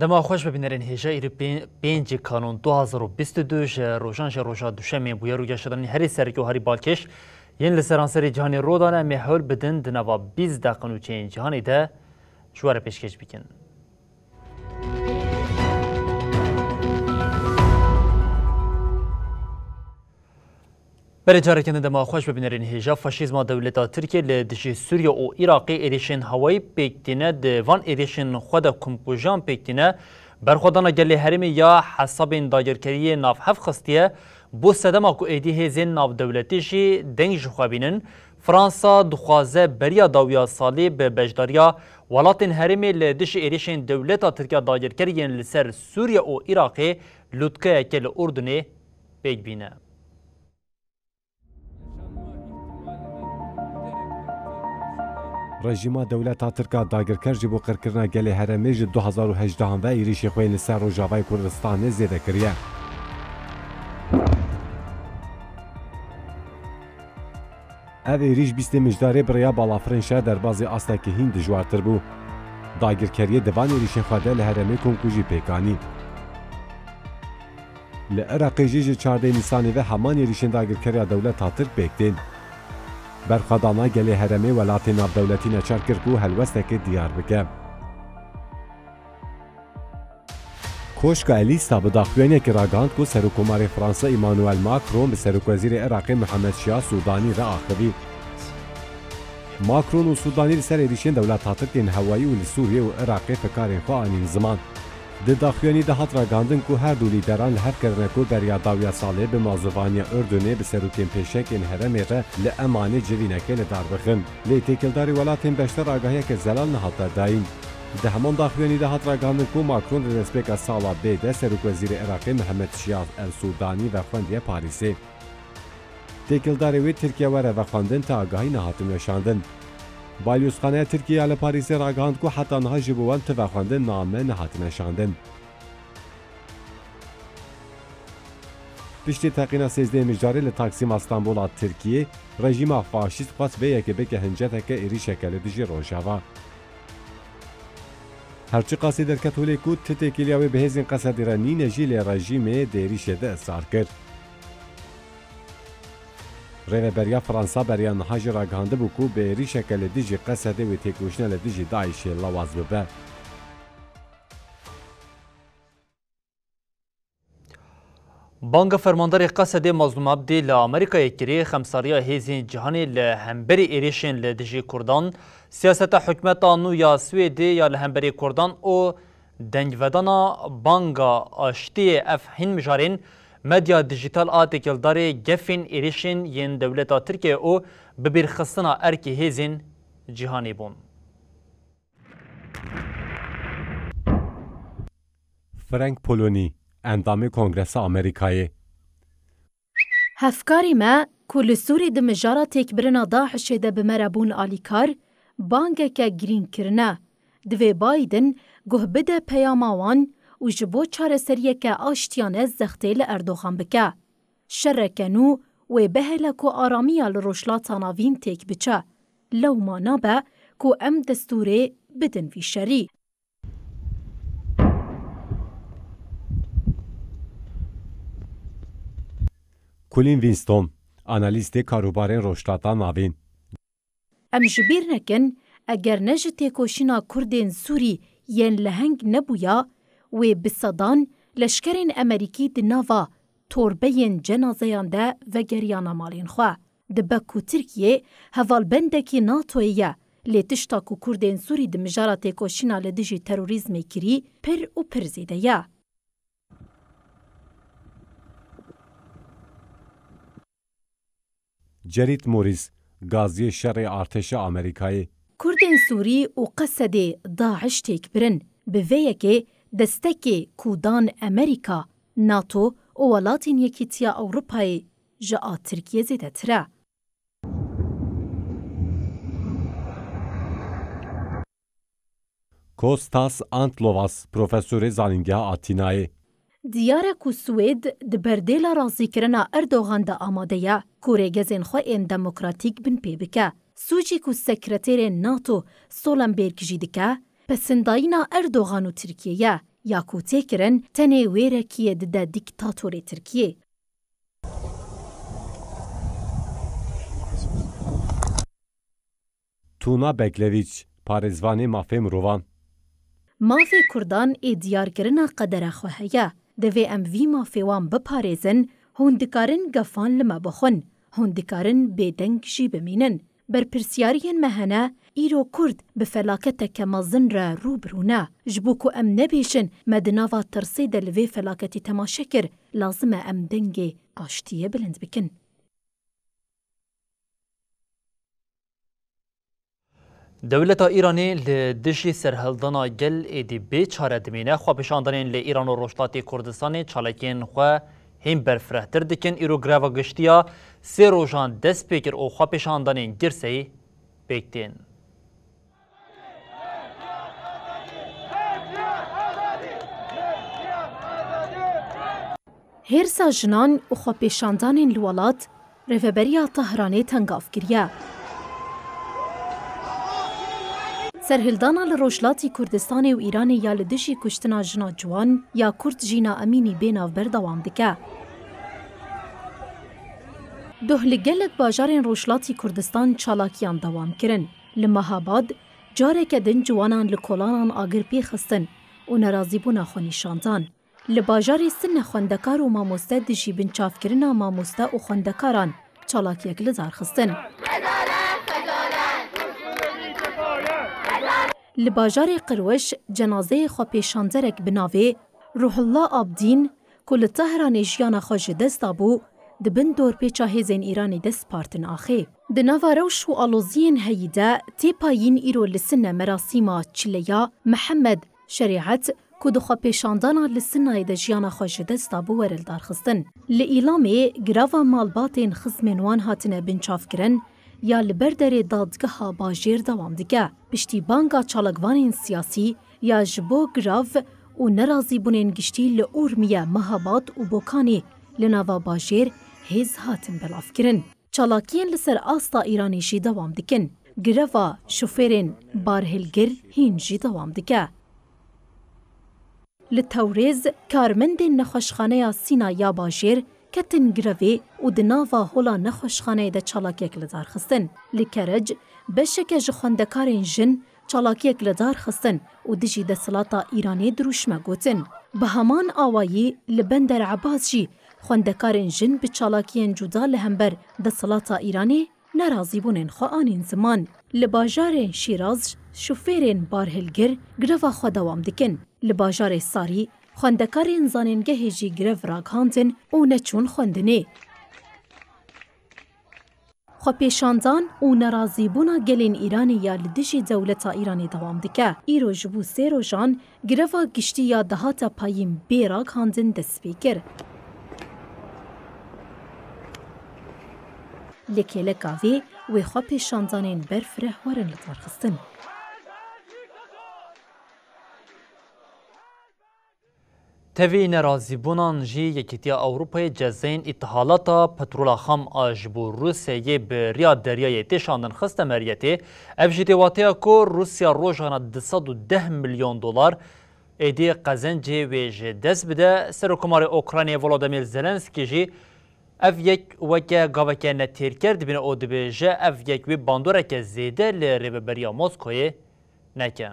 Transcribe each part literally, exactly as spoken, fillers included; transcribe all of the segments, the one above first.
Dema xweş be bînerên hêja, îro pê-, pêncî Kanûn du hazar û bîst û du ji rojan ji roja Duşemê bûyer û geşedanî herî sereke û herî balkêş yên li seranserê cîhanê rû dane, em ê hewl bidin di nava bîst deqe nûçeyên cîhanê de ji we re pêşkêş bikin. Berê careke din dema xweş be bînerên hêja. Faşîzma dewleta Tirkiyê li dijî Sûriye û Iraqê êrişên hewayî pêk tîne, di van êrişên xwe de komkujan pêk tîne, berxwedana gelê herêmê ya hesabên dagirkeriyê navhev xistiye, bo sedema ku êdî hêzên navdewletî jî deng ji xwe bînin. Fransa dixwaze beriya dawiya salê bi beşdariya welatên herêmê li dijî êrişên dewleta Tirk ya dagirker yên li ser Sûriye û Iraqê lûtkeyeke li Urdunê pêk bîne. Rejîma dewleta Tirk a dagirker ji bo qirkirina gelê herêmê ji du hazar û hejdehan ve êrîşê xwe yên li ser Rojavayê Kurdistanê zêde kiriye. Ev êrîş bîstê Mijdarê bi rêya balafirên şer derbazî astekî hîn dijwartir bû. Dagirkeriyê di van êrîşên xwe de li herêmê komkujî pêk anî. Li Iraqê jî ji çardeh Nîsanê ve heman êrîşên dagirkeriya dewleta Tirk pêk tên. Berxwedana gelê herêmê welatê navdewletî neçar kir ku helwesteke diyar bike. Koşka Elîsa bi daxuyaniyekê ragihand ku Serokkomarê Fransa Emmanuel Macron bi Serokwezîrê Iraqê Mihemed Şiya Sûdanî re axivî. Macron û Sûdanî li ser êrîşên dewleta Tirk ên hewayî û li Sûriyê û Iraqê fikarên xwe anîn ziman. Di daxuyanî de hat ragihandin ku her du lîderan li hev kirine ku beriya dawiya salê bi mazûvaniya Urdunê bi serokên pêşek ên herêmê re li Emanê civînekê li dar bixin. Lê têkildarî welatên beşdar agahiyeke zelal nehate dayîn. Di heman daxuyanî de hat ragihandin ku Macron di destpêka sala bê de Serokwezîrê Iraqê Mihemed Şiya El Sûdanî vexwendiye Parîsê. Têkildarê wê Tirkiye were vexwendin ti agahî nehatin weşandin. Balyozxaneya Tirkiye ya li Parîsê ragihand ku heta niha ji bo wan ti vexwendin name nehatine şandin. Piştî teqîna sêzdehê Mijdarê li Taksîma Stenbola Tirkiyê, rejîma faşîst xwest vê yekê bike hinceteke êrîşeke li dijî Rojava. Her çiqasî derket holê ku ti têkiliya wê bi hêzên Qesedê re nîne jî, lê rejîmê di êrîşê de israr kir. Rêveberiya Fransa beriya niha jî ragihandibû ku bi êrîşeke li dijî Qesedê wê têkoşîna li dijî DAIŞê lawaz bibe. Banga fermandarê Qesedê Mazlûm Ebdî li Amerîkayê kirî, xemsariya hêzên cîhanê li hemberî êrişên li dijî Kurdan, siyaseta hikûmeta nû ya Swêdê ya li hemberî Kurdan û dengvedana banga aştiyê, ev hîn mijarên medya dijîtal a têkildarê gefên êrişên yên dewleta Tirkiyê û bibîrxistina erkê hêzên cîhanê bûn. Frank Polonî, endamê Kongresa Amerîkayê. Hevkarî me ku li Sûrî di mijara têkbirina DAIŞê de bi me re bûn alîkar, bangeke girîng kirine. Divê Biden guh bide peyama wan û ji bo çareseriyeke aştiyane zextê li Erdogan bike. Şereke nû wê bihêle ku aramiya li Rojhilata Navîn têk biçe. Lewma nabe ku em destûrê bidin vî şerî. Colin Winston, analîstê karûbarên Rojhilata Navîn. Em ji bîr nekin, eger ne ji têkoşîna Kurdên Sûrî yên leheng nebûya, wê bi sedan leşkerên Amerîkî di nava torbeyên cenazeyan de vegeriyana malên xwe. Dibe ku Tirkiye hevalbendekî NATOyê ye, lê tişta ku Kurdên Sûrî di mijara têkoşîna li dijî terorîzmê kirî pir û pir zêde ye. Gerrit Morris, gaziyê şerê artêşa Amerîkayê. Kurdên Sûrî û Qesedê DAIŞ têk birin. Bi vê yekê destekê ku dan Amerîka, NATO û welatên Yekîtiya Ewropayê ji a Tirkiyê zêdetir e. Kostas Antlovas, profesorê Zanîngeha Atînayê. Diyar e ku Swêd di berdêla razîkirina Erdogan de amade ye ku rêgezên xwe ên demokratîk bin pê bike. Sûcî ku sekreterê NATO Stoltenberg jî dike, pesindayîna Erdogan û Tirkiyê ye, ya ku tê kirin tenê wêrekiyê dide dîktatorê Tirkiyê. Tuna Beglevîç, parêzvanê mafê mirovan. Mafê Kurdan ê diyarkirina qedera xwe heye. Divê em vî mafê wan biparêzin, hûn dikarin gefan li me bixwin, hûn dikarin bêdeng jî bimînin. Berpirsyariyên me hene, îro Kurd bi felaketeke mezin re rû bi rû ne. Ji bo ku em nebêjin me di nava tirsê de li vê felaketî temaşe kir, lazim e em dengê aştiyê bilind bikin. Dewleta Îranê li dijî serhildana gel êdî bê çare dimîne. Xwepêşandanên li Îran û Rojhilatê Kurdistanê çalakiyên xwe hîn berfirehtir dikin. Îro greva giştî ya sê rojan dest pê kir û xwepêşandanên girseyî pêk tên. Hêrsa jinan û xwepêşandanên li welat, Rêveberiya Tehranê tengav kiriye. Serhildana li Rojhilatî Kurdistanê û Îranê ya li dijî kuştina jina ciwan ya Kurd Jîna Emînî bê navber dewam dike. Doh li gelek bajarên Rojhilatî Kurdistan çalakiyan dewam kirin. Li Mehabad careke din ciwanan li kolanan agir pê xistin û nerazîbûna xwe nîşan dan. Li bajarê Sinne xwendekar û mamoste dijî binçavkirina mamoste û xwendekaran çalakiyek li dar xistin. Li bajarê Qirwiş cenazeyê xwepêşanderek bi navê Ruhullah Abdîn ku li Tehranê jiyana xwe ji dest dabû, di bin dorpêça hêzên Îranê de spartin axê. Di nava rewş û aloziyên heyî de tê payîn îro li Sinne merasîma çileya Mihemed Şerîet ku di xwepêşandana li Sinnayê de jiyana xwe ji dest dabû were lidarxistin. Li Îlamê girava malbatên xizmên wan hatine binçavkirin ya li ber derê dadgeha bajêr dewam dike. Piştî banga çalakvanên siyasî ya ji bo girav û nerazîbûnên giştî li Urmiye, Mehabad û Bokanê li nava bajêr hêz hatin belavkirin. Çalakiyên li ser asta Îranê jî dewam dikin. Greva şofêrên barhilgir hîn jî dewam dike. Li Tewrêz, karmendên nexweşxaneya Sîna ya bajêr ketin grevê û di nava hola nexweşxaneyê de çalakiyek li dar xistin. Li Kerec, beşeke ji xwendekarên jin çalakiyek li dar xistin û dijî desthilata Îranê dirûşme gotin. Bi heman awayî li Bender Ebas jî xwendekarên jin bi çalakiyên cuda li hember desthilata Îranê nerazîbûnên xwe anîn ziman. Li bajarên Şîraz şofêrên barhilgir greva xwe dewam dikin. Li bajarê Sarî xwendekarên zanîngehê jî grev ragihandin û neçûn xwendinê. Xwepêşandan û nerazîbûna gelên Îranê ya li dijî dewleta Îranê dewam dike. Îro ji bo sê rojan greva giştî ya dihata payîn bê ragihandin dest pê kir. Li kêleka vê wê xwepêşandanên berfireh werin lidarxistin. Tevî nerazîbûnan jî Yekîtiya Ewropayê cezayên îtihalata petrola xam a ji bo Rûsyayê bi riya deryayê tê şandin xiste meriyetê. Ev jî tê wateya ku Rûsya rojana du sed û deh milyon dolar êdî qezencê wê ji dest bide. Serokkomarê Ukraynayê Volodymyr Zelenskî jî ev yek weke gaveke netêrker dibîne û dibêje ev yek wê bandoreke zêde li rêveberiya Moskoyê neke.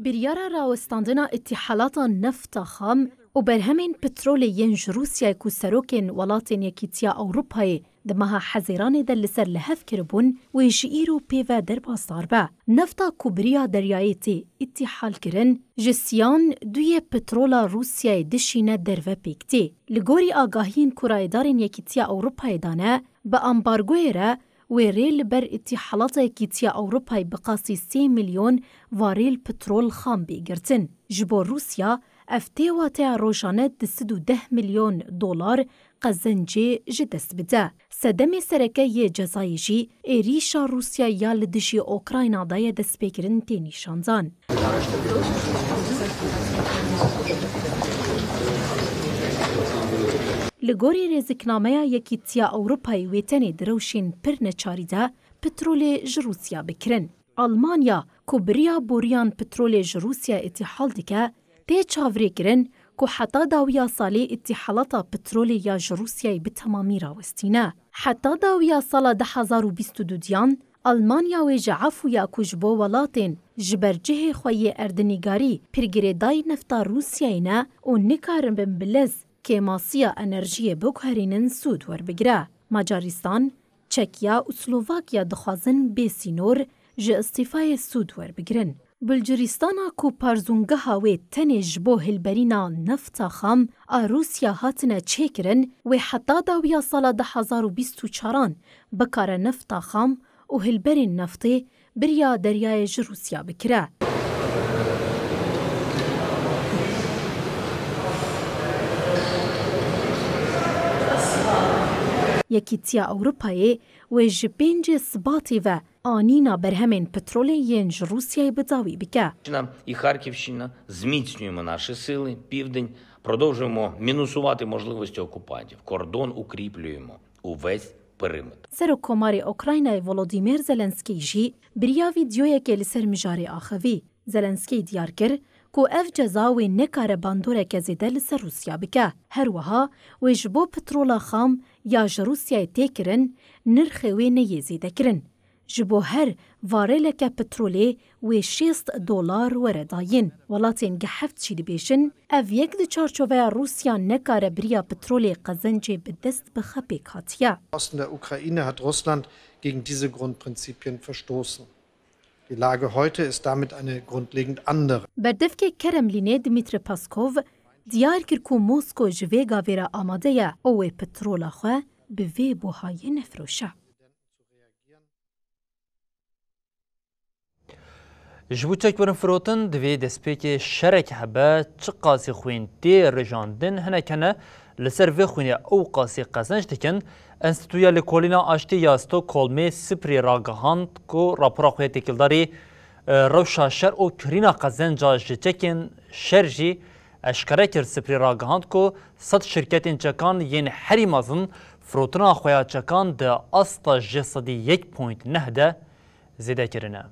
Biryara rawestandina îtîhalata nefta xam û berhemên petrolê yên ji Rûsyayê ku serokên welatên Yekîtiya Ewropayê di meha Hezêranê de li ser li hev kiribûn, wê ji îro pê ve derbasdar be. Nefta ku bi riya deryayê tê îtîhalkirin, ji siyan duyê petrola Rûsyayê dişîne derve pêk tê. Li gorî agahiyên ku rayedarên Yekîtiya Ewropayê dane, bi ambargoyê re wê rê li ber îtîhalata Yekîtiya Ewropayê bi qasî sê milyon varêl petrol xam bê girtin. Ji bo Rûsya, ev tê wateya rojane du sed û deh milyon dolar qezencê ji dest bide. Sedemê sereke yê cezayê jî êrîşa Rûsya ya li dijî Ukrayna de ye destpêkirin tê nîşandan. Li gorî rêziknameya Yekîtiya Ewropayê wê tenê di rewşên pir neçarî de petrolê ji Rûsya bikirin. Almanya, ku bi riya boriyan petrolê ji Rûsya îtîhal dike, tê çavrêkirin ku heta dawiya salê îtîhalata petrolê ya ji Rûsyayê bi temamî rawestîne. Heta dawiya sala du hazar û bîst û duyan, Almanya wê ji efûya ku ji bo welatên ji ber cihê xwe yê erdnîgarî pir girêdayî nefta Rûsyayê ne û nikaribin bi lez kêmasiya enerjiyê biguherînin, sûd werbigire. Macaristan, Çekya û Slovakya dixwazin bê sînor ji îstîfayê sûd werbigirin. Bulciristana ku parzûngeha wê tenê ji bo hilberîna nefta xam a Rûsya hatine çêkirin, wê heta dawiya sala du hazar û bîst û çaran bikare nefta xam û hilberên neftê bi riya deryayê ji Rûsya bikire. Yekîtiya Ewropayê wê ji pêncê Sibatê ve anîna berhemên petrolê yên ji Rûsyayê bi dawî bike. І Харківщина, зміцнюємо наші сили, південь, продовжуємо мінусувати можливості окупантів, кордон укріплюємо, увесь периметр. Serokkomarê Ukraynayê Volodymyr Zelenskî jî bi riya vîdeoyekê li ser mijarê axivî. Zelenskî diyar kir ku ev ceza wê nekare bandoreke zêde li ser Rûsya bike. Her wiha wê ji bo petrola xam ya ji Rûsyayê tê kirin, nirxê wê neyê zêdekirin. Ji bo her varêleke petrolê wê şêst dolar were dayîn. Welatên G heft jî dibêjin, ev yek di çarçoveya Rûsya nekare bi riya petrolê qezencê bi dest bixe pêk hatiye. Im Osten der Ukraine hat Russland gegen diese Grundprinzipien verstoßen. Die Lage heute ist damit eine grundlegend andere. Berdevkê Kremlînê Dmitri Peskov diyar kir ku Mosko ji vê gavê re amade ye û wê petrola xwe bi vê buhayê nefiroşe. Ji bo çekbirin firotin, divê destpêkê şerek hebe, çiqasî xwîn tê rijandin, hinek hene li ser vê xwînê ew qasî qezenc dikin. Enstîtuya Lêkolîna Aştî ya Stockholmê Sipri ragihand ku rapora xwe ya têkildarî, e, rewşa şer û kirîna qezenca ji çekên şer jî eşkere kir. Sipri ragihand ku sed şirketên çekan yên herî mezin firotina xwe ya çekan di asta ji sedî yek point neh de zêde kirine.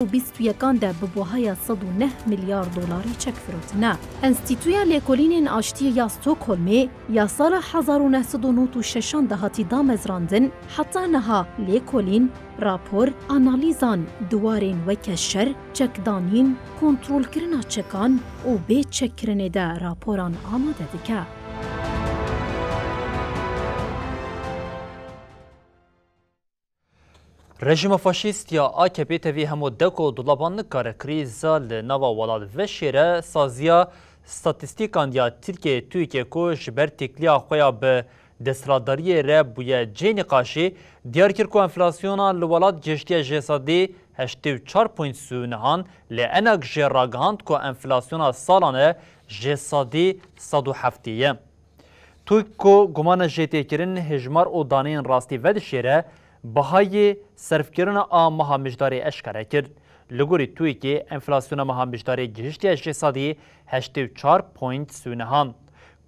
û bîst û yekan de bi buhaya sed û neh milyar dolarî çek firotine. Enstîtuya Lêkolînên Aştiyê ya Stockholmê ya sala hezar û neh sed û nod û şeşan de hatî damezrandin, heta niha lêkolîn, rapor, analîzan di warên weke şer, çekdanîn, kontrolkirina çekan û bê çekkirinê de raporan amade dike. Rejîma faşîst ya A K P tevî hemû dek û dulaban nikare krîza li nava welat veşêre. Saziya Statîstîkan ya Tirkiyeyê, TÜİKê, ku ji ber têkiliya xwe ya bi desthilatdariyê re bûye cihê nîqaşê, diyar kir ku enflasyona li welat gihiştiye ji sedî heştê û çar point sî û nehan, lê ENAG jê ragihand ku enflasyona salane ji sedî sed û heftê ye. TÜİK ku gumane jê tê kirin, hejmar û daneyên rastî vedişêre, bihayê serfkirina a meha Mijdarê eşkere kir. Li gorî TÜİKê, enflasyona meha Mijdarê gihiştiye ji sedî heştê û çar point sî û nehan.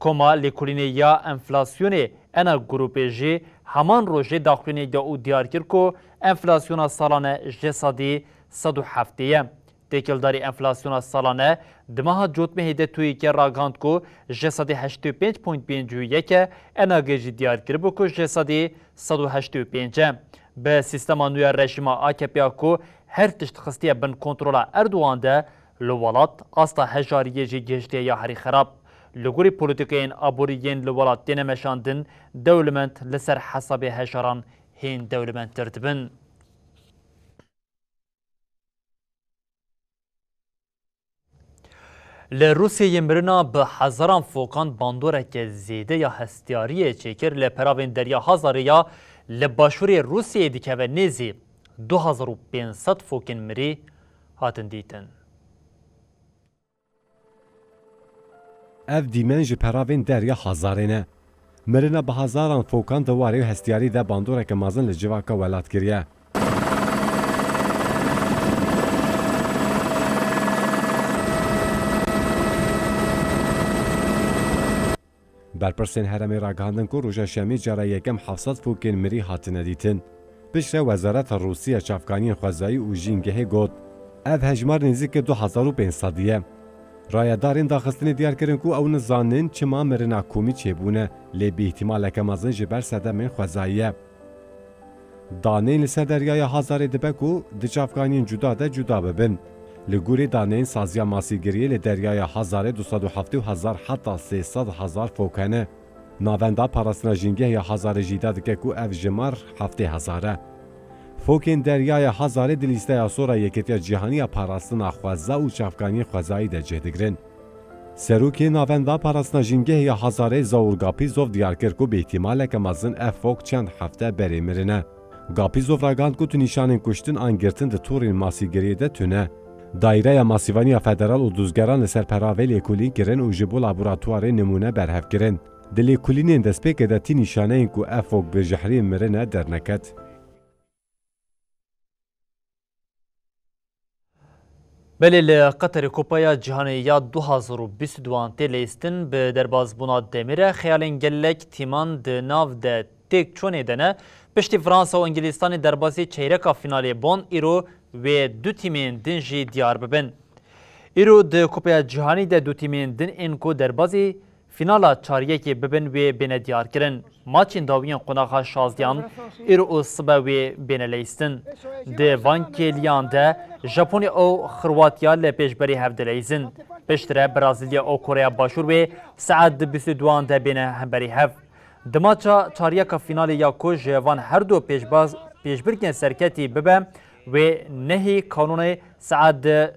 Koma Lêkolînê ya Enflasyonê, ENAG grûpê, jî heman rojê daxuyaniyek da û diyar kir ku enflasyona salane ji sedî sed û heftê ye. Têkildarî enflasyona salane di meha Cotmehê de TÜİKê ragihand ku ji sedî heştê û pênc point pêncî û yek e, ENAGê jî diyar kiribû ku ji sedî sed û heştê û pênc e. Bi sîstema nû ya rejîma A K P ya ku her tişt xistiye bin kontrola Erdogan de, li welat asta hejariyê jî gihiştiye ya herî xerab. Li gorî polîtîkayên aborî yên li welat têne meşandin, dewlemend li ser hesabê hejaran hên dewlemendtir dibin. Li Rûsyeyê mirina bi hezaran fokan bandoreke zêde ya hestiyariyê çêkir. Li peravên Derya Hazarê ya li başûrê Rûsyeyê dikeve nêzî du hezar û pênc sed fokên mirî hatin dîtin. Ev dîmen ji peravên Derya Hazarê ne. Mirina bi hezaran fokan di warê û hestiyarî de bandoreke mezin li civaka welat kiriye. Berpirsên herêmê ragihandin ku roja şemê cara yekem heft sed fokên mirî hatine dîtin. Piştre Wezareta Rûsî ya Çavkaniyên Xwezayî û Jîngehê got, ev hejmar nêzîkî du hezar û pênc sedî ye. Rayedarên daxistinê diyar kirin ku ew nizanin çima mirina komî çêbûne, lê bi îhtimaleke mezin ji ber sedemên xwezayî ye. Daneyên li ser Deryaya Hazarê dibe ku di çavkaniyên cuda de cuda bibin. Li gorî daneyên Saziya Masîgiriyê li Deryaya Hazarê du sed û heftê û hezar heta sê sed hezar fok hene. Navenda Parastina Jîngehê ya Hazarê jî îdia dike ku ev jimar heftê hezar e. Fokên Deryaya Hazarê di lîsteya sor a Yekîtiya Cîhanî ya Parastina Xweza û Çavkaniyên Xwezayî de cih digirin. Serokê Navenda Parastina Jîngehê ya Hazarê Zaur Gapîzov diyar kir ku bi îhtimaleke mezin ev fok çend hefte berê mirine. Gapîzov ragihand ku tu nîşanên kuştin an girtin di torên masîgiriyê de tune. Daîreya Masîvaniya Federal û dûzgeran li ser peravê lêkolîn kirin û ji bo laboratuwarê nimûne berhev kirin. Di lêkolînên destpêkê de tî nîşaneyên ku ev fok bi jehrê mirine derneket. Belê, li Qeterê Kupaya Cîhanê ya du hazar û bîst û duan tê leyistin. Bi derbazbûna demê re xeyalên gelek tîman di nav de têk çonê de ne. Piştî Fransa û Îngilîstanê derbasî çeyreka fînalê bon, îro wê du tîmên din jî diyar bibin. Îro di Kupaya Cîhanî de du tîmên din ên ku derbazî fînala çar yekê bibin wê bêne diyarkirin. Maçên dawiyên qonaxa şazdeyan îro û sibe wê bêne leyistin. Di van kêliyan de Japonya û Xirwatiya li pêşberî hev dileyizin. Piştre Brazîlya û Koreya Başûr wê saet di bîst û duan de bêne hemberî hev. Di maça çaryeka fînalê ya ku ji van her du pêşbaz-, pêşbirkên serketî bibe, wê nehê kanûnê saet di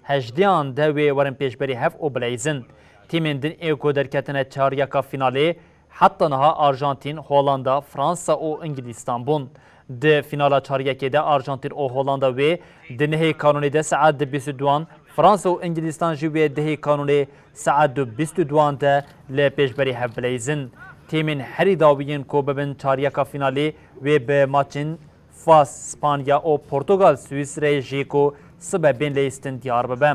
hejdêyan de wê werin pêşberî hev û bileyzin. Tîmên din ê ku derketine çaryeka fînalê heta niha Arjantîn, Hollanda, Fransa û Îngilîstan bûn. Di fînala çaryekê de Arjantîn û Hollanda wê di nehê kanûnê de saet di bîst û duan, Fransa û Îngilîstan jî wê dehê kanûnê saet du bîst û duan de li pêşberî hev bileyzin. Tîmên herî dawî yên ku bibin çaryeka fînalê wê bi maçên Fas, Spanya û Portugal, Swîsreyê jî ku sibe bên leyistin diyar bibe.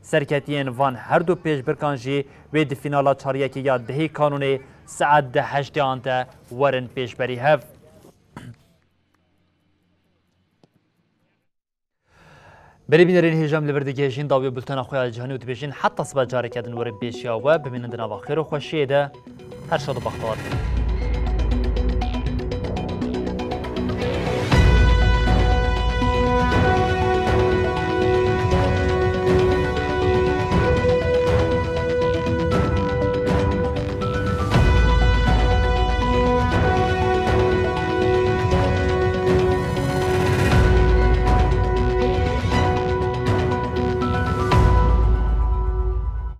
Serketiyên van her du pêşbirkan jî wê di fînala çaryekê ya dehê kanûnê saet di heştêyan de werin pêşberî hev. Berê bînerên hêja em li vir digihêjin dawiya bultena xwe ya cîhanî û dibêjin heta sibe careke din werin pêşiya we, bimînin di nava xêr û xweşiyê de. Her şad û bextewar bin.